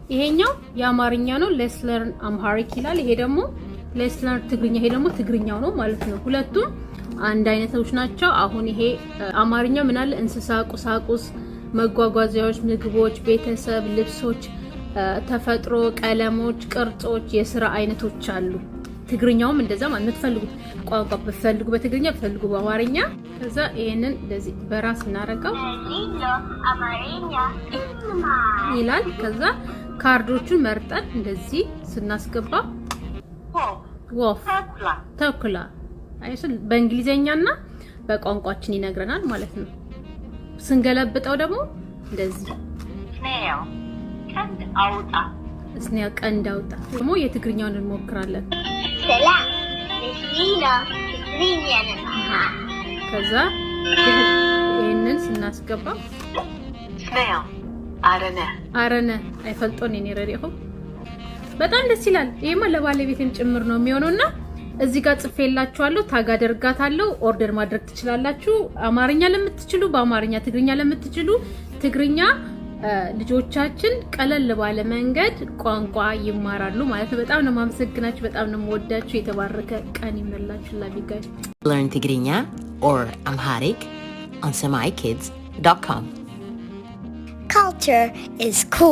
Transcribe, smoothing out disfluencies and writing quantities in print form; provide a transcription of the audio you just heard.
ይሄኛው የአማርኛ ነው፣ "Let's learn Amharic" ይላል። ይሄ ደግሞ "Let's learn ትግርኛ"፣ ይሄ ደግሞ ትግርኛው ነው ማለት ነው። ሁለቱም አንድ አይነቶች ናቸው። አሁን ይሄ አማርኛ ምን አለ? እንስሳ፣ ቁሳቁስ፣ መጓጓዣዎች፣ ምግቦች፣ ቤተሰብ፣ ልብሶች፣ ተፈጥሮ፣ ቀለሞች፣ ቅርጾች፣ የስራ አይነቶች አሉ። ትግርኛውም እንደዛ ማለት የምትፈልጉት ቋንቋ ብትፈልጉ በትግርኛ፣ ብትፈልጉ በአማርኛ። ከዛ ይሄንን እንደዚህ በራስ እናደርገው ይላል። ከዛ ካርዶቹን መርጠን እንደዚህ ስናስገባ ወፍ፣ ተኩላ በእንግሊዘኛና በቋንቋችን ይነግረናል ማለት ነው። ስንገለብጠው ደግሞ እንደዚህ ቀንድ አውጣ። Snail፣ ቀንድ አውጣ። ደግሞ የትግርኛውን እንሞክራለን። ሰላም፣ ንስሊና ትግርኛ ንመሃር። ከዛ ይህንን ስናስገባ Snail፣ አረነ። አረነ። ኣይፈልጦን እየ ነይረ። ሪኢኹም፣ በጣም ደስ ይላል። ይሄማ ለባለቤቴም ጭምር ነው የሚሆነው እና እዚህ ጋር ጽፌላችኋለሁ፣ tag አደርጋታለሁ። Order ማድረግ ትችላላችሁ። አማርኛ ለምትችሉ በአማርኛ፣ ትግርኛ ለምትችሉ ትግርኛ። ልጆቻችን ቀለል ባለ መንገድ ቋንቋ ይማራሉ ማለት ነው። በጣም ነው የማመሰግናችሁ። በጣም ነው የምወዳችሁ። የተባረከ ቀን ይሁንላችሁ። Love you guys. Learn Tigrinya or Amharic on semaikids.com. Culture is cool.